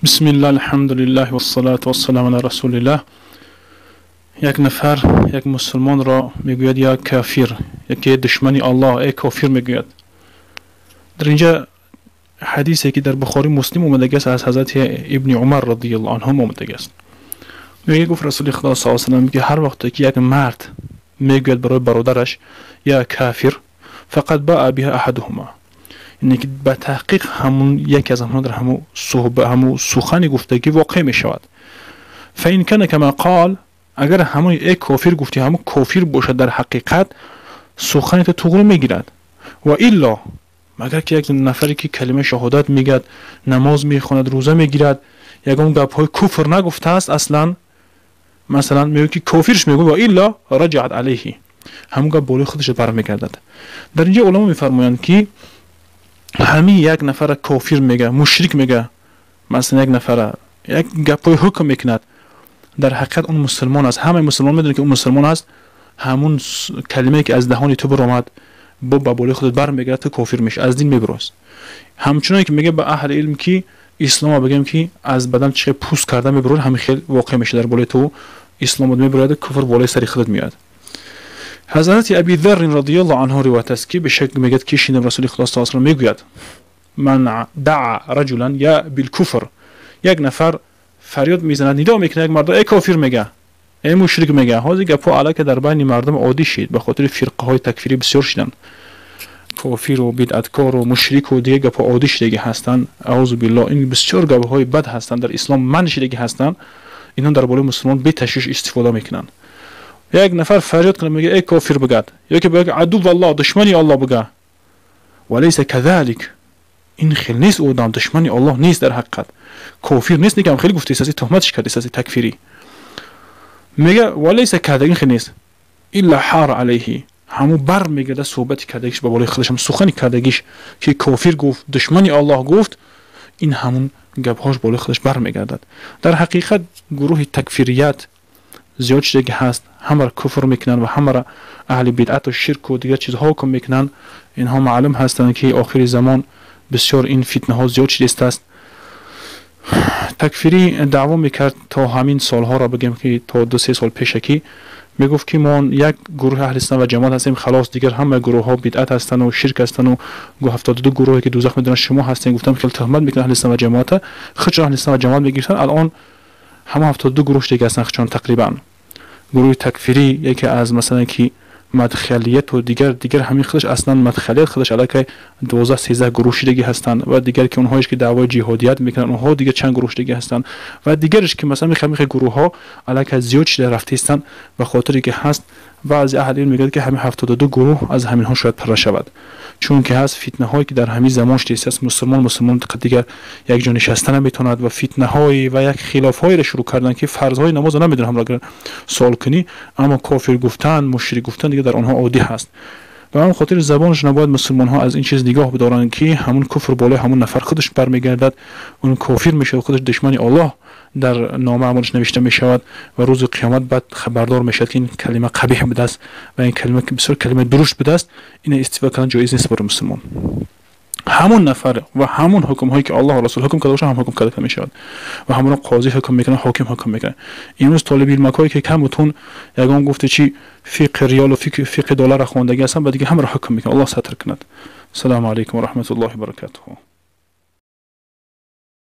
Бисмиллаҳ, алҳамдулиллаҳ, вассалату вассаламу ала расулиллаҳ. Як нафар як мусулмонро мегӯяд я кафир, яке душмани Аллоҳ, эй кофир мегӯяд. Дар инҷа ҳадисе ки дар Бухори Муслим омадагиаст аз ҳазрати Ибни Умар радияллоҳу анҳум омадагиаст. Мегӯяд, гуфт Расули Худо саллаллоҳу алайҳи васаллам, ки ҳар вақте ки як мард мегӯяд барои бародараш я кафир, фақат баа биҳа аҳадуҳума, яъне ки ба таҳқиқ ҳамун яке аз онҳо дар ҳамун суҳба, ҳамун сухани гуфтагӣ воқеъ мешавад. Фаин кана кама қол, агар ҳамон эй кофир гуфтӣ ҳамун кофир бошад, дар ҳақиқат сухани ту туғри мегирад. Ва илло, магар ки як нафаре ки калимаи шаҳодат мегӯяд, намоз мехонад, рӯза мегирад, ягон гапҳои куфр нагуфтааст аслан, масалан мегӯяд ки кофирш мегӯяд, ва илло раҷаат алайҳи, ҳамун гап болои худаш бармегардад. Дар инҷа уламо мефармоянд ки ҳамин як нафара кофир мега, мушрик мега, масалан як нафара як гапҳои ҳукм мекунад, дар ҳақиқат он мусулмон аст, ҳамаи мусулмон медонад ки он мусулмон аст, ҳамун калимае ки аз даҳони ту баромад бо ба болои худат бармегардад, ту кофир мешавӣ, аз дин мебирост. Ҳамчунон ки мега ба аҳли илм ки ислома бигем ки аз бадан чӣ пӯст карда мебирод, ҳамин хел воқеъ мешавад дар болои ту, ислом мебирояд, куфр болои сари худат меояд. Ҳазрати Аби Зарр радияллоҳу анҳу ривоят аст ки бешак мегӯяд ки шинам Расули Худо саллаллоҳу алайҳи васаллам мегӯяд: ман даъа раҷулан я билкуфр, як нафар фарёд мезанад, нидо мекунад як мард, эй кофир мега, эй мушрик мега. Ҳозир гапҳо алайка дар байни мардум оддӣ шид, ба хотири фирқаҳои такфирӣ бисёр шиданд, кофиру бидъаткору мушрику дигар гапҳо оддӣ шидагӣ ҳастанд. Аузу биллоҳ, ин бисёр гапҳои бад ҳастанд, дар ислом манъ шидагӣ ҳастанд, инҳо дар болои мусулмон беташвиш истифода мекунанд. Як нафар фарёд кунад, мегӯяд эй кофир бигад, ё ки бигӯяд адувваллоҳ, душмани Аллоҳ бига. Валайса казалик, ин хел нест, одам душмани Аллоҳ нест, дар ҳақиқат кофир нест, некам хеле гуфтааст, туҳматш кардааст, такфирӣ мега. Валайса казалик, ин хел нест, илла ҳара алайҳи, ҳамун бар мегардад суҳбати кардагиш ба болои худаш, ҳам сухани кардагиш ки кофир гуфт, душмани Аллоҳ гуфт, ин ҳамун гапҳош болои худаш бармегардад. Дар ҳақиқат гурӯҳи такфирият зиёд шидаги ҳаст, ҳамаро куфр мекунанд ва ҳамаро аҳли бидъату ширку дигар чизҳо ҳукм мекунанд. Инҳо маълум ҳастанд ки охири замон бисёр ин фитнаҳо зиёд шидааст. Такфирӣ даъво мекард то ҳамин солҳоро бигем ки то 2-3 сол пешакӣ мегуфт ки мо як гурӯҳи аҳли суннат ва ҷамоат ҳастем, халос, дигар ҳама гурӯҳҳо бидъат ҳастанд ва ширк ҳастанд ва 72 гурӯҳе ки дӯзах медонанд шумо ҳастем. Гуфтам хеле туҳмат мекунанд аҳли суннат ва ҷамоата, худшон аҳли суннат ва ҷамоат мегирифтанд. Алон ҳама 72 гурӯҳ дига ҳастанд худшон тақрибан. Гурӯҳи такфирӣ яке аз масалан ки мадхалият ва дигар ҳамин худаш аслан мадхалият худаш аллакай 12-13 гурӯҳ шидагӣ ҳастанд ва дигар ки онҳоеш ки даъвои ҷиҳодият мекунанд, онҳо дигар чанд гурӯҳ шидагӣ ҳастанд ва дигараш ки масалан мехе гурӯҳҳо аллакай зиёд шида рафтаистанд. Ба хотире ки ҳаст баъзе аҳли илм мегӯяд ки ҳамин 72 гурӯҳ аз ҳаминҳо шояд пурра шавад, чунки ҳаст фитнаҳое ки дар ҳамин замон шидааст, мусулмон дигар якҷо нишаста наметавонад ва фитнаҳое ва як хилофҳоеро шурӯъ карданд ки фарзҳои намозро намедонанд ҳамро агар суол кунӣ, аммо кофир гуфтан, мушрик гуфтан дигар дар онҳо оддӣ ҳаст. Ба ҳамин хотир забонаш набояд мусулмонҳо аз ин чиз нигоҳ бидоранд ки ҳамун куфр болои ҳамун нафар худаш бармегардад, он кофир мешавад, худаш душмани Аллоҳ дар номаи амалаш навишта мешавад ва рӯзи қиёмат баъд хабардор мешавад ки ин калима қабиҳ будааст ва ин калима бисёр калимаи дурушт будааст, ина истифода кардан ҷоиз нест барои мусулмон. Ҳамун нафар ва ҳамун ҳукмҳое ки Аллоҳ Расул ҳукм карда бошад, ҳам ҳукм карда мешавад ва ҳамонро қозӣ ҳукм мекунад, ҳоким ҳукм мекунад. Имрӯз толиби илмакҳое ки камутун ягон гуфте чи фиқҳи риёлу фиқҳи долларро хондагӣ ҳастанд, ба дигар ҳамаро ҳукм мекунад. Аллоҳ сатр кунад. Ассалому алайкум ва раҳматуллоҳи ва баракатуҳу.